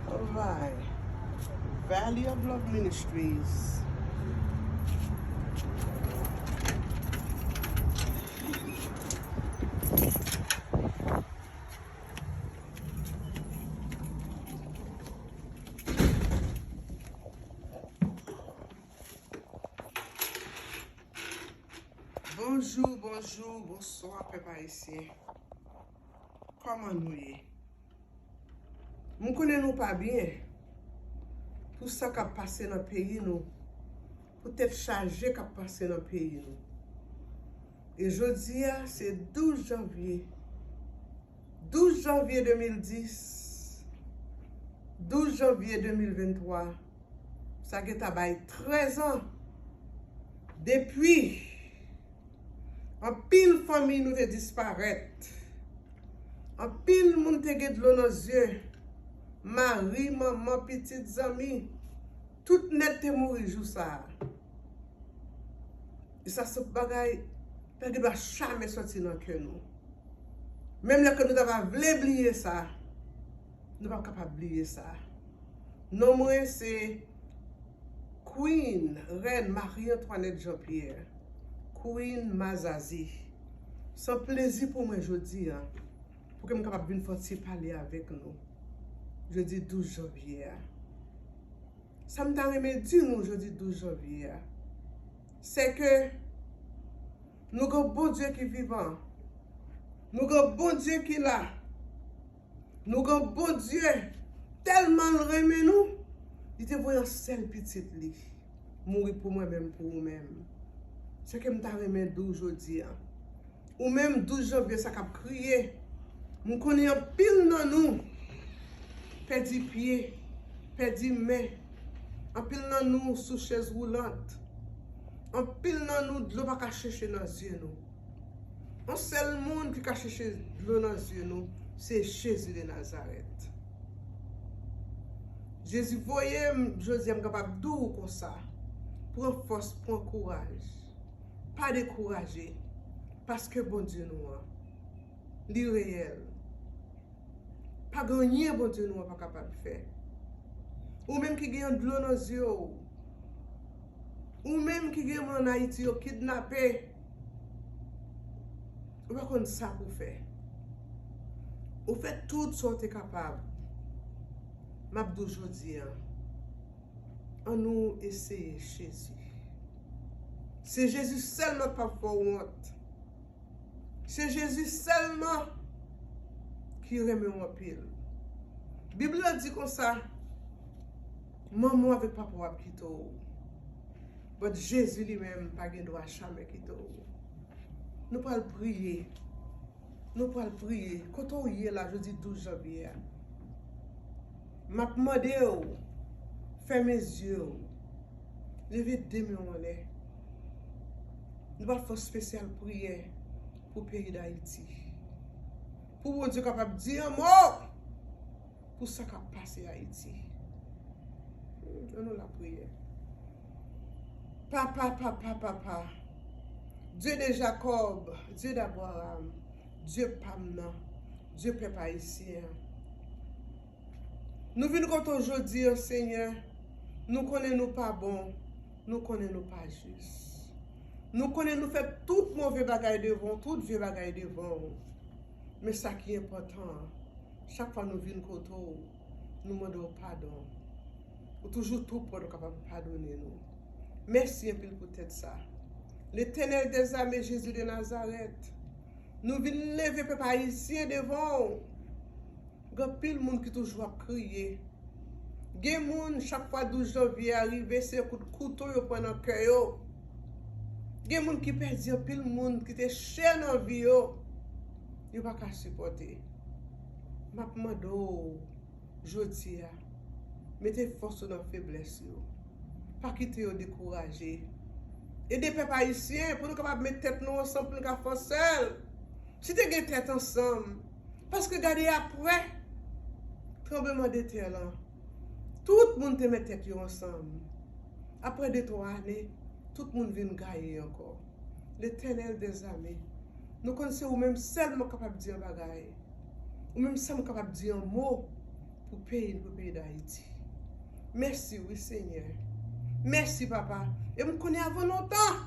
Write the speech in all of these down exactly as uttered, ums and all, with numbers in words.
Alright. Valley of Love Ministries. Bonjou, bonjou, bonswa, pèp ayisyen. Kòman nou ye? M konnen nou pa byen pou sa k ap pase nan peyi nou, pou tèt chaje k ap pase nan peyi nou. E jodi a, se douz janvye. Douz janvye de mil dis, douz janvye de mil venntwa, sa gentan bay trèz an depi anpil fanmi nou te disparèt. Anpil moun te gen dlo nan zye. Mari, manman, pitit, zanmi, tout nèt te mouri jou sa a. E sa se bagay pa gen dwa jamè sòti nan kè nou. Menm lè ke nou ta va vle bliye sa, nou p ap kapab bliye sa. Non mwen se Queen, Rèn Marie Antoinette Jean Pierre, Queen Mazazi. Se yon plezi pou mwen jodi a, pou ke m kapab vin fè yon ti pale avèk nou jodi douz janvye a. Sa m ta renmen di nou jodi douz janvye a, se ke nou gen yon Bondye ki vivan. Nou gen yon Bondye ki la. Nou gen yon Bondye, tèlman l renmen nou, li te voye yon sèl pitit li mouri pou mwen menm, pou ou menm. Se ke m ta renmen di w jodi a. Ou menm, douz janvye sa k ap kriye. M konnen anpil nan nou pèdi pye, pèdi men. Anpil nan nou sou chèz woulant. Anpil nan nou dlo pa ka chèche nan zye nou. Yon sèl moun ki ka chèche dlo nan zye nou, se Jezi de Nazarèt. Jezi voye m, jodi a m kapab di w konsa, pran fòs, pran kouraj. Pa dekouraje, paske Bondye nou an, li reyèl. Pa gen anyen Bondye nou an pa kapab fè. Ou menm ki gen dlo nan zye w, ou menm ki gen moun ann Ayiti yo kidnape, ou pa konn sa pou w fè. Ou fè tout sa w te kapab. M ap di w jodi a, ann nou eseye Jezi. Se Jezi sèlman k p ap fè w wont. Se Jezi sèlman ki renmen w anpil. Bib la di konsa, manman w avèk papa w ap kite w. But Jezi li menm pa gen dwa jamè kite w. Nou pral priye. Nou pral priye. Kote w ye la jodi douz janvye a? M ap mande w, fèmen zye w. Leve de men w anlè. Nou pral fè yon espesyal priyè pou peyi Dayiti. Pou Bondye kapab di yon mo pou sa k ap pase Ayiti. Ann nou lapriyè. Papa, papa, papa, Dye de Jakòb, Dye d'Abraram, Dye pa m nan, Dye pèp ayisyen an. Nou vin kote w jodi a, Senyè, nou konnen nou pa bon, nou konnen nou pa jis. Nou konnen nou fè tout move bagay devan w, tout vye bagay devan w. Men sa ki enpòtan an, chak fwa nou vin kote w, nou mande w padon. Ou toujou tou pwòt, ou kapab padone nou. Mèsi anpil poutèt sa. Letènèl dèzame, Jezi de Nazarèt, nou vin leve pèp ayisyen devan w. Gen anpil moun ki toujou ap kriye. Gen moun, chak fwa douz janvye a rive, se kout kouto yo pran nan kè yo. Gen moun ki pèdi anpil moun ki te chè nan vi yo. Yo pa ka sipòte. M ap mande w jodi a, mete fòs ou nan feblès yo. Pa kite yo dekouraje. Ede pèp ayisyen pou nou kapab met tèt nou ansanm pou nou ka fè yon sèl. Si te gen tèt ansanm, paske gade apre tranblemanntè lan, tout moun te met tèt yo ansanm. Apre de twa ane, tout moun vin gaye ankò. Letènèl dèzame, nou konn se ou menm sèlman kapab di yon bagay. Ou menm sèl ou kapab di yon mo pou peyi n, pou peyi Dayiti. Mèsi wi, Senyè. Mèsi, Papa. E m konnen avan lontan,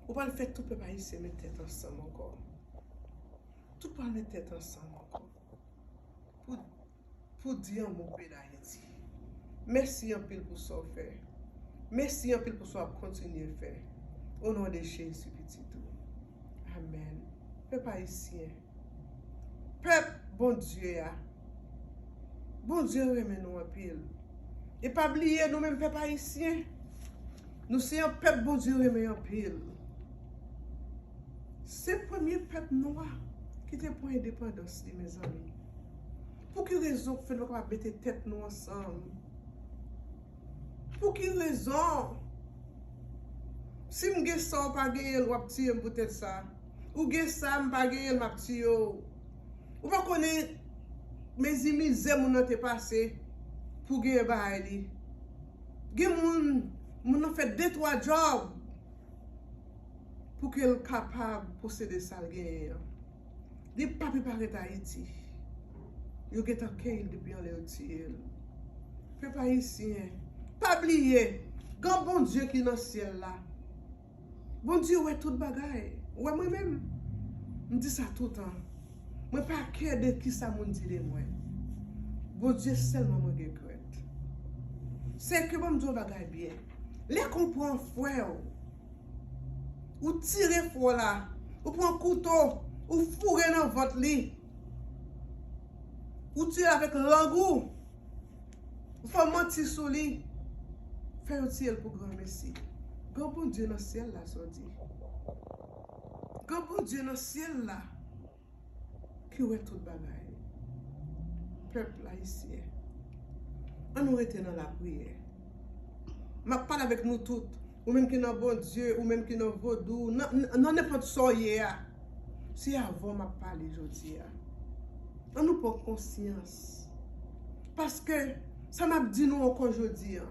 ou pral fè tout pèp ayisyen met tèt ansanm ankò. Tout pral met tèt ansanm ankò. Pou, pou di yon mo pou peyi Dayiti. Mèsi anpil pou sa w fè. Mèsi anpil pou sa w ap kontinye fè. O non de Jezi, pitit ou. Amèn. Pèp ayisyen. Pèp Bondye a. Bondye renmen nou anpil. E pa bliye, nou menm pèp ayisyen, nou se yon pèp Bondye renmen anpil. Se premye pèp nwa ki te pran endepandans li, mezanmi. Pou ki rezon k fè nou pa kapab mete tèt nou ansanm? Pou ki rezon? Si m gen sa, w pa genyen l, w ap tiye m poutèt sa. Ou gen sa, m pa genyen l, m ap tiye w. Ou pa konnen mezi mizè moun nan te pase pou genyen bagay li. Gen moun, moun nan fè de twa djòb pou ke l kapab posede sa l genyen an. Li pa pi parèt Ayiti. Yo gentan kenbe l depi anlè yo tiye l. Pèp ayisyen, pa bliye, gen Bondye ki nan syèl la. Bondye wè tout bagay. Ou wè mwen menm, m di sa toutan. Mwen pa kè de kisa moun di de mwen. Bondye sèlman mwen gen krent. Se ke ban m di yon bagay byen. Lè ke w pran frè w, ou tire frè w la, ou pran kouto, ou foure nan vant li, ou tiye l avèk lang ou, ou fè manti sou li, fè yo tiye l pou granmesi. Gen Bondye nan syèl la, sa w di. Gen Bondye nan syèl la ki wè tout bagay. Pèp ayisyen, ann nou rete nan lapriyè. M ap pale avèk nou tout. Ou menm ki nan Bondye, ou menm ki nan vodou, nan, nan, nan nenpòt sa w ye a. Se avè w m ap pale jodi a. Ann nou pran konsyans. Paske sa m ap di nou ankò jodi a,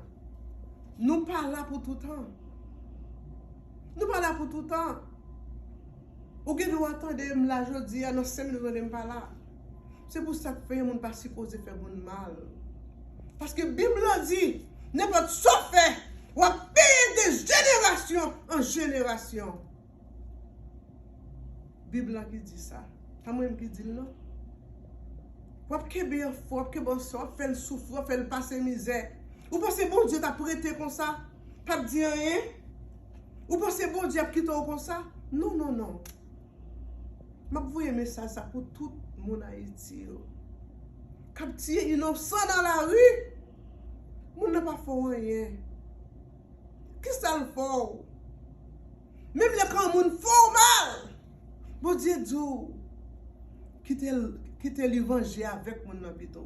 nou pa la pou toutan. Nou pa la pou toutan. Ou gen dwa tande m la jodi a, nan senk minit ou tande m pa la. Se pou sa k fè yon moun pa sipoze fè moun mal. Paske Bib lan di, nenpòt sa w fè, w ap peye de jenerasyon an jenerasyon. Bib lan ki di sa. Pa mwen menm ki di l non. W ap kenbe yon frè, w ap kenbe yon sè, w ap fè l soufri, w ap fè l pase mizè. Ou panse Bondye t ap rete konsa, p ap di anyen? Ou panse Bondye ap kite w konsa? Non, non, non. M ap voye mesaj sa pou tout moun Ayiti yo k ap tiye inosan nan lari. Moun nan pa fè w anyen. Kisa l fè w? Menm lè kan moun fè w mal, Bondye di w, kite l, kite li vanje avèk moun nan pito.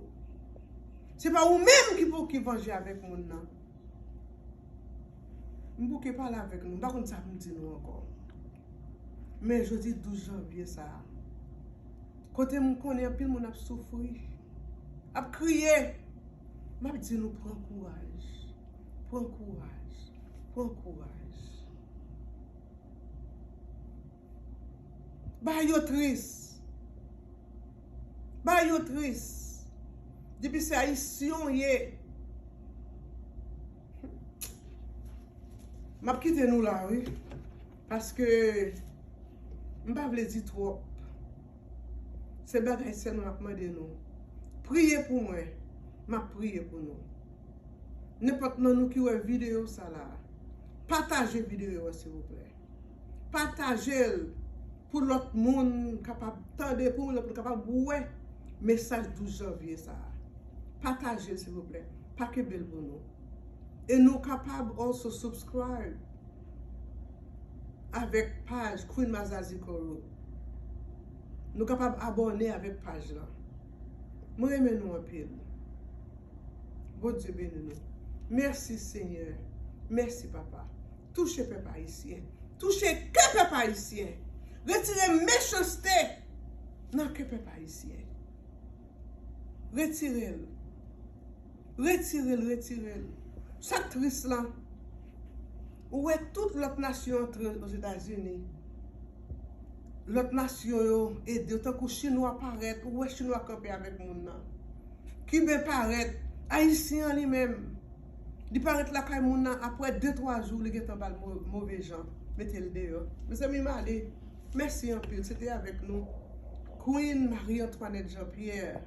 Se pa ou menm ki pou ki vanje avèk moun nan. M bouke pale avèk nou, m pa konn sa pou m di nou ankò. Men jodi douz janvye sa a, kote m konnen anpil moun ap soufri, ap kriye, m ap di nou pran kouraj, pran kouraj, pran kouraj. Bagay yo tris. Bagay yo tris. Depi se Ayisyen w ye, m ap kite nou la, wi. Paske m pa vle di twòp. Se bagay sèlman m ap mande nou. Priye pou mwen. M ap priye pou nou. Nenpòt nan nou ki wè videyo sa la, pataje videyo a, silvouplè. Pataje l pou lòt moun kapab tande, pou lòt moun kapab wè mesaj douz janvye sa a. Pataje l, silvouplè. Pa kenbe l pou nou. E nou kapab also subscribe avèk paj Queen Mazazi Koro. Nou kapab abòne avèk paj lan. Mwen renmen nou anpil. Bondye beni nou. Mèsi, Senyè. Mèsi, Papa. Touche pèp ayisyen. Touche kè pèp ayisyen. Retire mechanste nan kè pèp ayisyen. Retire l. Retire l, retire l. Sa k tris lan, ou wè tout lòt nasyon antre Ozetazini. lòt nasyon yo ede yo, tankou Chinwa parèt, ou wè Chinwa kanpe avèk moun nan. Kiben parèt, Ayisyen an li menm, li parèt lakay moun nan, apre de twa jou, li gentan ba l mo- move jan, mete l deyò. Mezanmi, m ale. Mèsi anpil, se te avèk nou Queen Marie Antoinette Jean Pierre,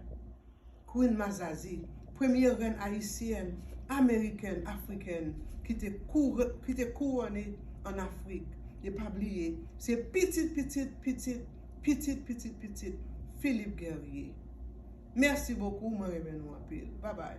Queen Mazazi, premye rèn ayisyèn, amerikèn, afrikèn ki te koure- ki te kouwone an Afrik. E pa bliye, se pitit pitit pitit pitit pitit pitit Philippe Guerrier. Mèsi bokou, mwen renmen nou anpil. Babay.